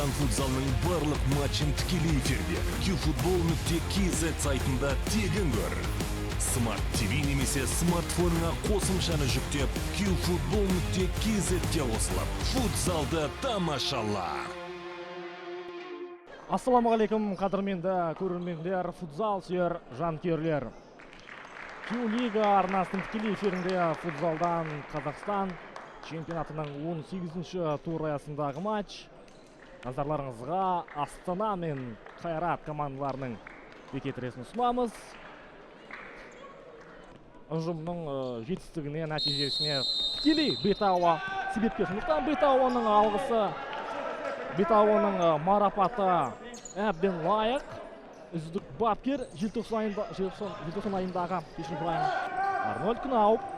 Қазақстан футзалының барлық матчын тікелей эфирде qfootball.kz сайтында тегін көр. Smart TV немесе смартфоныңа қосымшаны жүктеп, qfootball.kz-ке қосылып, футзалды тамашала. Ассалаумағалейкум, қадірменді көрермендер, футзал сүйер жанкүйерлер. Q Лига арнасының тікелей эфирінде футзалдан Қазақстан чемпионатының 18-ші тур аясындағы матч. Назарларыңызға Астана мен Қайрат командаларының текетіресін ұсынамыз. Ұжымның жетістігіне, нәтижесіне тікелей Бетауа себепкер. Сондықтан Бетауаның алғысы, Бетауаның марапаты әбден лайық. Үздік бапкер желтоқсан айында, желтоқсан айындағы, кешірім сұраймын, Арнольд Кнауп.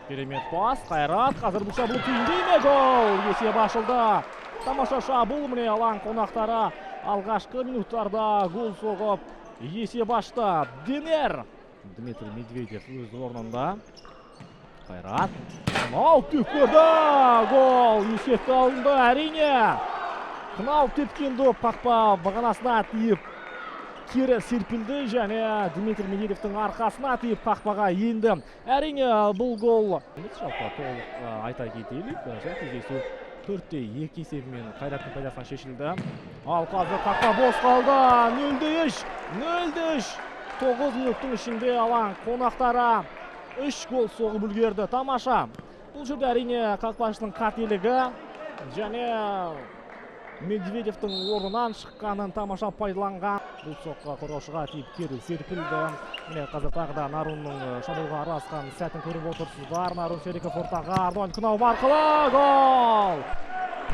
Керемет пас, Қайрат, қазір бұл шабуыл түйіндей ме? Гол! Есеп ашылды. Тамаша шабуыл, міне алаң қонақтары алғашқы минуттарда гол соғып, есеп ашты. Денер. Дмитрий Медведев өз орнында. Қайрат. Кнауп теуіп көрді. Гол! Есепті алынды, әрине. Кнауп тепкен доп қақпа бағанасына тиіп кері серпілді және Дмитрий Медведевтің арқасына тиіп қақпаға енді. Әрине, бұл гол. Жалпы толық айта кетелік, сол кездесу 4-2 есебімен Қайраттың пайдасына шешілді. Ал қазір қақпа бос қалды. 0-3, 0-3. 9 минуттың ішінде алаң қонақтары 3 гол соғып үлгерді. Тамаша. Бұл жерде әрине қақпашының қателігі және Медведевтің орнынан шыққанын тамаша пайдаланған. Бұл соққы қорғаушыға тиіп кері серпілді. Міне қазір тағы да Нарунның шабуылға араласқан сәтін көріп отырсыздар. Нарун Серіков ортаға, Арнольд Кнауп арқылы гол!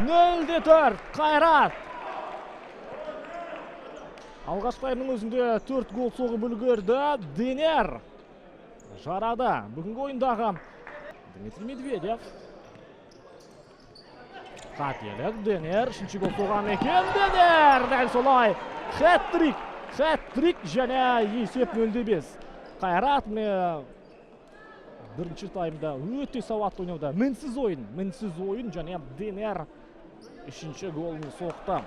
0-4, Қайрат! Алғашқы таймның өзінде 4 гол соғып үлгерді. Денер жарады. Бүгінгі ойындағы Дмитрий Медведев. Қателік, Денер үшінші гол соған екен. Денер дәл солай. Хет-трик, хет-трик және есеп 0-5. Қайрат міне бірінші таймда өте сауатты ойнауда. Мінсіз ойын, мінсіз ойын және Денер үшінші голын соқты.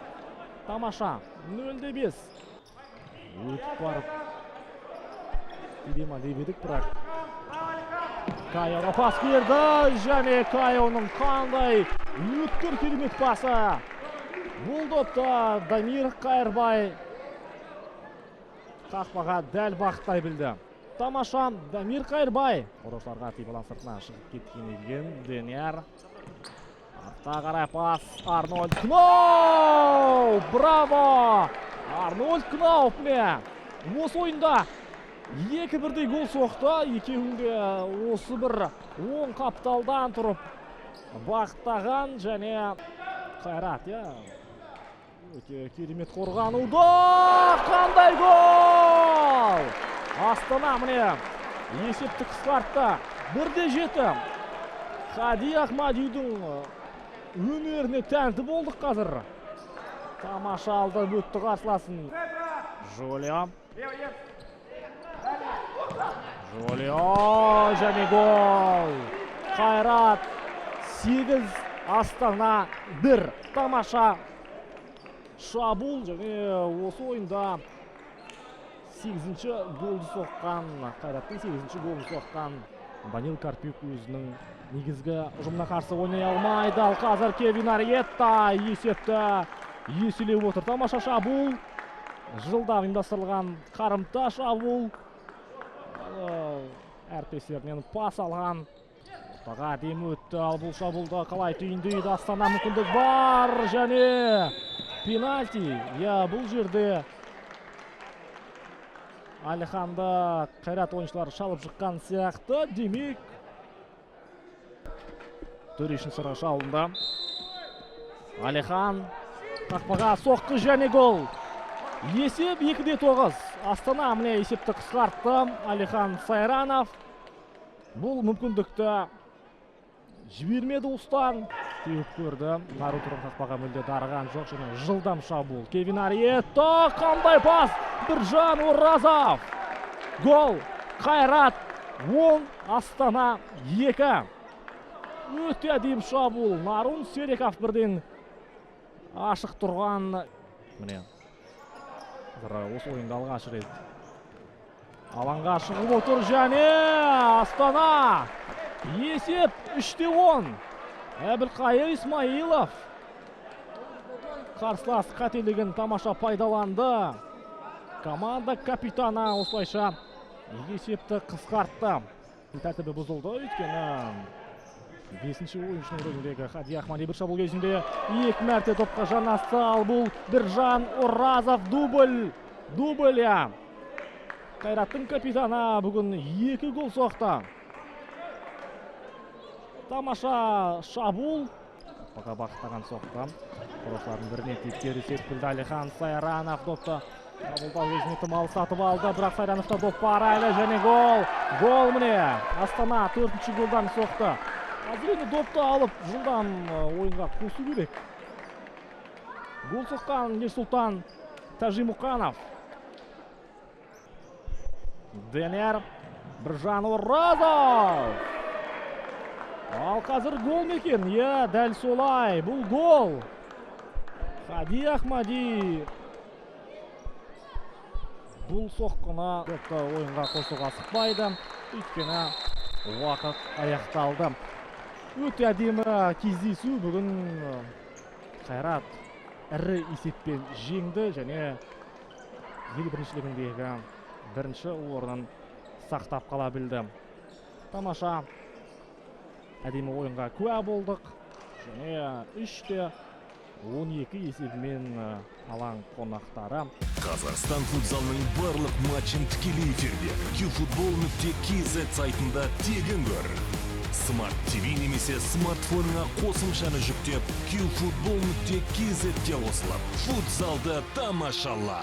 Тамаша, 0-5. Өтіп барып тебе ма деп едік, бірақ Кайоға пас берді және Кайоның қандай өткір керемет пасы. Бұл допты Дамир Қайырбай қақпаға дәл бағыттай білді. Тамаша, Дамир Қайырбай. Қорғаушыларға тиіп алаң сыртына шығып кеткен екен Денер. Артқа қарай пас, Арнольд Кнауп! Браво! Арнольд Кнауп міне осы ойында екі бірдей гол соқты. Екеуінде осы бір оң қапталдан тұрып бағыттаған және Қайрат, иә, өте керемет қорғануда. Қандай гол! Астана міне есепті қысқартты. 1-7. Хади Ахмадидің өнеріне тәнті болдық қазір. Тамаша алдап өтті қарсыласын. Жолио. Жолио және гол. Қайрат 8, Астана 1. Тамаша шабуыл және осы ойында 8-ші голды соққан, Қайраттың 8-ші голын соққан Данил Карпюк өзінің негізгі ұжымына қарсы ойнай алмайды. Ал қазір Кевин Ариетта есепті еселеп отыр. Тамаша шабуыл. Жылдам ұйымдастырылған қарымта шабуыл. Әріптестерінен пас алған. Ортаға әдемі өтті. Ал бұл шабуылды қалай түйіндейді Астана? Мүмкіндік бар және пенальти. Иә, бұл жерде Алиханды Қайрат ойыншылары шалып жыққан сияқты. Демек, төрешінің сыры шалынды. Алихан қақпаға соққы және гол. Есеп 2-9. Астана міне есепті қысқартты. Алихан Сайранов бұл мүмкіндікті жібермеді уыстан. Теуіп көрді. Нару тұрған қақпаға мүлде дарыған жоқ және жылдам шабуыл. Кевин Ариетта, қандай пас! Біржан Оразов. Гол! Қайрат 10, Астана 2. Өте әдемі шабуыл. Нарун Сериков бірден ашық тұрған. Міне, осы ойында алғаш рет алаңға шығып отыр және Астана. Есеп 3-10. Әбілқайыр Исмаилов қарсылас қателігін тамаша пайдаланды. Команда капитаны осылайша есепті қысқартты. Тәртібі бұзылды, өйткені 5-ші ойыншының рөліндегі Хади Ахмади бір шабуыл кезінде 2 мәрте топқа жанасты. Ал бұл Біржан Оразов дубль. Дубль. Қайраттың капитаны бүгін 2 гол соқты. Тамаша шабуыл. Қақпаға бағыттаған соқты. Қорғаушылардың біріне тиіп кері серпілді. Әлихан Сайранов допты қабылдау кезінде тым алыстатып алды. Бірақ Сайрановта доп бар әлі және гол. Гол міне. Астана 4-ші голдан соқты. Қазір енді допты алып жылдам ойынға қосу керек. Гол соққан Ерсұлтан Тәжімұқанов. Денер Біржан Оразов. Ал қазір гол ме екен? Иә, дәл солай. Бұл гол. Хади Ахмади бұл соққыны допты ойынға қосуға асықпайды. Өйткені уақыт аяқталды. Өте әдемі кездесу. Бүгін Қайрат ірі есеппен жеңді және ел біріншілігіндегі бірінші орнын сақтап қала білді. Тамаша әдемі ойынға куә болдық. Және 3-12 есебімен алаң қонақтары. Қазақстан футзалының барлық матчын тікелей эфирде qfootball.kz сайтында тегін көр. Smart TV немесе смартфоныңа қосымшаны жүктеп qfootball.kz-ке қосылып, футзалды тамашала.